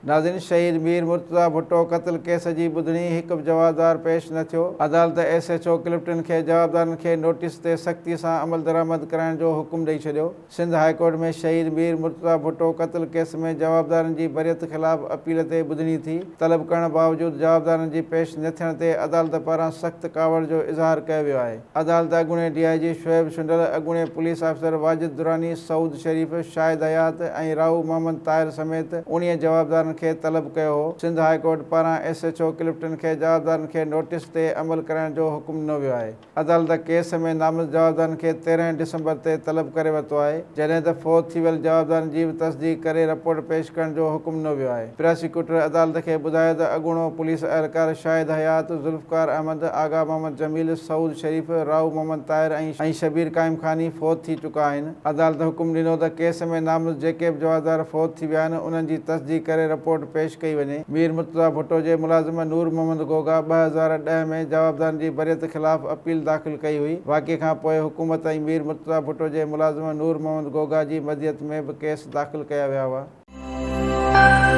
ناظرين شهيد مير مرتضيٰ ڀٽو قتل ڪيس جي ٻڌڻي، هڪ به جوابدار پيش نه ٿيو، عدالت ايس ايڇ او ڪلفٽن کي جوابدارن کي نوٽيس تي سختي سان عملدرآمد ڪرائڻ جو حڪم ڏئي ڇڏيو. سنڌ هاء ڪورٽ ۾ شهيد مير مرتضيٰ ڀٽو قتل ڪيس ۾ جوابدارن جي بريت خلاف اپيل تي ٻڌڻي ٿي، طلب ڪرڻ باوجود جوابدارن جي پيش نه ٿيڻ تي عدالت پاران سخت ڪاوڙ جو اظهار ڪيو ويو آهي. عدالت اڳوڻي ڊي I جي شعيب شنڊل، اڳوڻي پوليس آفيسر واجد دراني، سعود شريف، شاهد حيات ۽ رائو محمد طاهر سميت 19 جوابدارن کي طلب ڪيو هو. سنڌ هاء ڪورٽ پاران ايس ايڇ او ڪلفٽن کي جوابدارن کي نوٽيس تي عمل ڪرائڻ جو حڪم ڏنو ويو آهي. عدالت ڪيس ۾ نامزد جوابدارن کي 13 ڊسمبر تي طلب ڪري ورتو آهي، جڏهن ته فوت ٿي ويل جوابدارن جي به تصديق ڪري رپورٽ پيش ڪرڻ جو حڪم ڏنو ويو آهي. پراسيڪيوٽر عدالت کي ٻڌايو ته اڳوڻو پوليس اهلڪار شاهد حيات، ذوالفقار احمد، آغا محمد جميل، سعود شريف، رائو محمد طاهر ۽ شبير قائم خاني فوت ٿي چڪا آهن. عدالت حڪم ڏنو ته ڪيس ۾ نامزد جيڪي به جوابدار فوت ٿي ويا آهن انهن جي تصديق ڪري رپورٽ پيش ڪئي وڃي. مير مرتضيٰ ڀٽو جي ملازم نور محمد گوگا 2010 ۾ جوابدارن جي بريت خلاف اپيل داخل ڪئي هئي. واقعي کان پوء حڪومت ۽ مير مرتضيٰ ڀٽو جي ملازم نور محمد گوگا جي مديت ۾ به ڪيس داخل ڪيا ويا هئا.